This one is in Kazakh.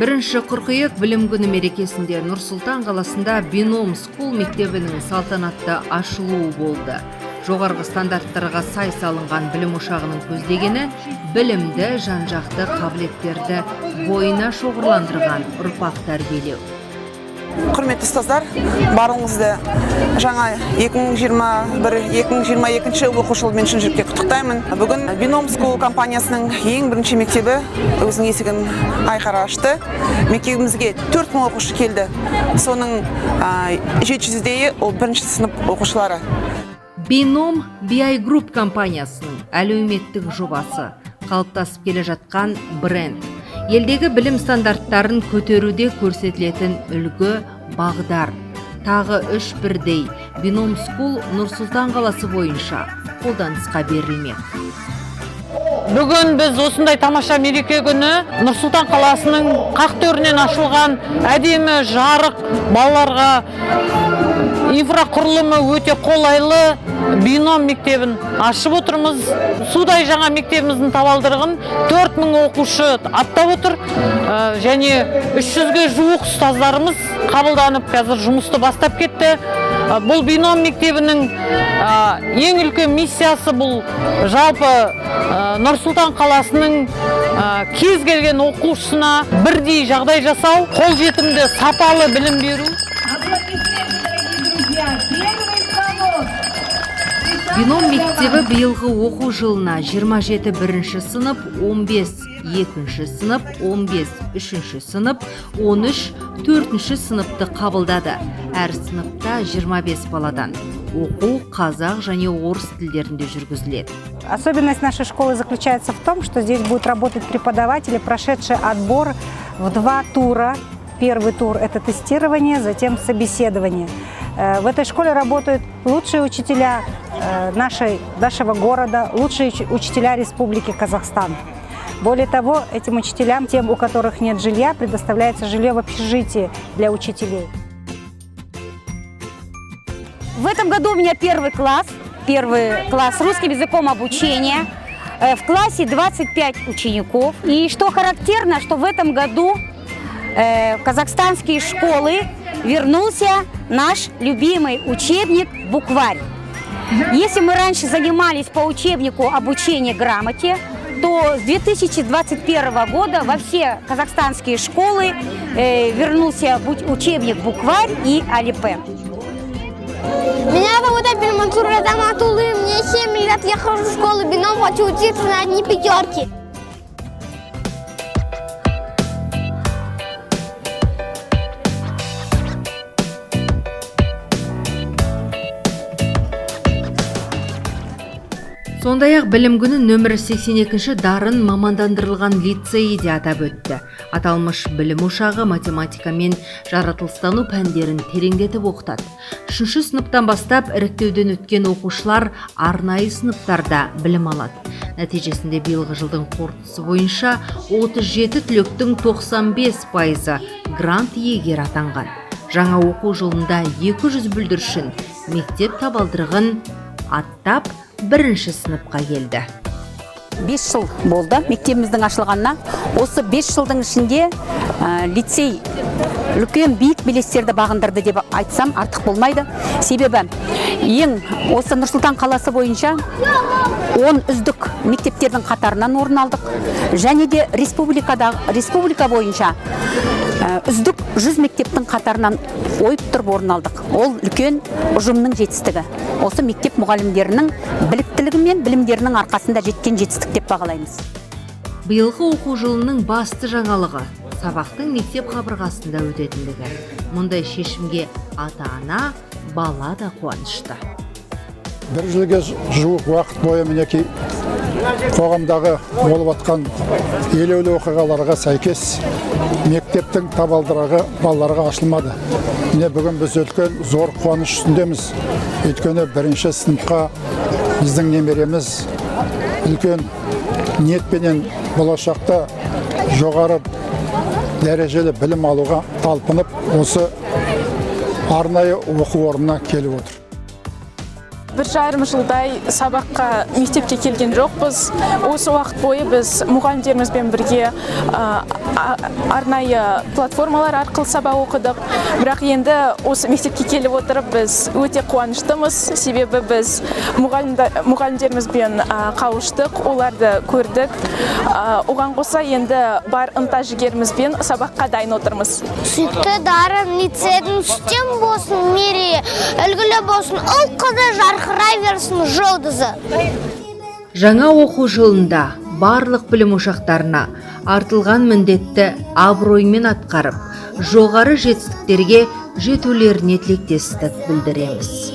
1 қыркүйек Білім күні мерекесінде Нұр-Сұлтан қаласында Бином Скул мектебінің салтанатты ашылуы болды. Жоғарғы стандарттарға сай салынған білім ошағының көздегені – білімді, жан-жақты қабілеттерді бойына шоғырландырған ұрпақ тәрбиелеу. Құрметті ұстаздар, барлығыңызды жаңа 2021-2022 оқу жылымен шын жүректен құттықтаймын. Бүгін Бином Скул компаниясының ең бірінші мектебі өзінің есігін айқара ашты. Мектебімізге 4000 оқушы келді. Соның 700-дейі ол бірінші сынып оқушылары. Бином BI Group компаниясының әлеуметтік жобасы, қалыптасып келе жатқан бренд. Елдегі білім стандарттарын көтеруде көрсетілетін үлгі, бағдар. Тағы үш бірдей Бином Скул Нұр-Сұлтан қаласы бойынша қолданысқа берілмек. Бүгін біз осындай тамаша мереке күні Нұр-Сұлтан қаласының қақ төрінен ашылған әдемі, жарық, балаларға инфрақұрылымы өте қолайлы Бином мектебін ашып отырмыз. Судай жаңа мектебіміздің табалдырығын 4000 оқушы аттап отыр. Және 300-ге жуық ұстаздарымыз қабылданып, қазір жұмысты бастап кетті. Бұл Бином мектебінің ең үлкен миссиясы – бұл жалпы Нұр-Сұлтан қаласының кез келген оқушысына бірдей жағдай жасау, қолжетімді сапалы білім беру. Аплодисменты, дорогие друзья! Первый звонок! Бином мектебі биылғы оқу жылына 27 бірінші сынып, 15 екінші сынып, 15 үшінші сынып, 13 төртінші сыныпты қабылдады. Әр сыныпта 25 баладан. Оқу қазақ және орыс тілдерінде жүргізіледі. Особенность нашей школы заключается в том, что здесь будут работать преподаватели, прошедшие отбор в два тура. Первый тур – это тестирование, затем собеседование. В этой школе работают лучшие учителя нашего города, лучшие учителя Республики Казахстан. Более того, этим учителям, тем, у которых нет жилья, предоставляется жилье в общежитии для учителей. В этом году у меня первый класс с русским языком обучения. В классе 25 учеников. И что характерно, что в этом году в казахстанские школы вернулся наш любимый учебник «Букварь». Если мы раньше занимались по учебнику обучения грамоте, то с 2021 года во все казахстанские школы вернулся учебник «Букварь» и Әліппе. Меня зовут Абельмансур Азаматулы, мне 7 лет, я хожу в школу Бином, хочу учиться на одни пятерки. Сондай-ақ Білім күні нөмірі 82-ші Дарын мамандандырылған лицейі де атап өтті. Аталмыш білім ошағы математика мен жаратылыстану пәндерін тереңдетіп оқытады. Үшінші сыныптан бастап іріктеуден өткен оқушылар арнайы сыныптарда білім алады. Нәтижесінде биылғы жылдың қорытындысы бойынша 37 түлектің 95 пайызы грант иегері атанған. Жаңа оқу жылында 200 бүлдіршін мектеп табалдырығын аттап, бірінші сыныпқа келді. 5 жыл болды мектебіміздің ашылғанына. Осы 5 жылдың ішінде лицей үлкен биік белестерді бағындырды деп айтсам, артық болмайды. Себебі ең осы Нұр-Сұлтан қаласы бойынша 10 үздік мектептердің қатарынан орын алдық және де республика бойынша үздік 100 мектептің қатарынан ойып тұрып орын алдық. Ол үлкен ұжымның жетістігі, осы мектеп мұғалімдерінің біліктілігі мен білімдерінің арқасында жеткен жетістік деп бағалаймыз. Биылғы оқу жылының басты жаңалығы – сабақтың мектеп қабырғасында өтетіндігі. Мұндай шешімге ата-ана, бала да қуанышты. Бір жылға жуық уақыт бойы, мінекей, қоғамдағы болып жатқан елеулі оқиғаларға сәйкес мектептің табалдырығы балаларға ашылмады. Міне, бүгін біз үлкен зор қуаныш үстіндеміз, өйткені бірінші сыныпқа біздің немереміз үлкен ниетпенен болашақта жоғары дәрежелі білім алуға талпынып, осы арнайы оқу орнына келіп отыр. 1,5 жылдай сабаққа мектепке келген жоқпыз. Осы уақыт бойы біз мұғалімдерімізбен бірге арнайы платформалар арқылы сабақ оқыдық. Бірақ енді осы мектепке келіп отырып, біз өте қуаныштымыз, себебі біз мұғалімдерімізбен қауыштық, оларды көрдік. Оған қоса енді бар ынта жігерімізбен сабаққа дайын отырмыз. Сүйікті Дарын лицейдің үстем болсын мерейі, үлгілі болсын ұл қызы, жарқырай берсін жұлдызы. Жаңа оқу жылында барлық білім ошақтарына артылған міндетті абыроймен атқарып, жоғары жетістіктерге жетулеріне тілектестік білдіреміз.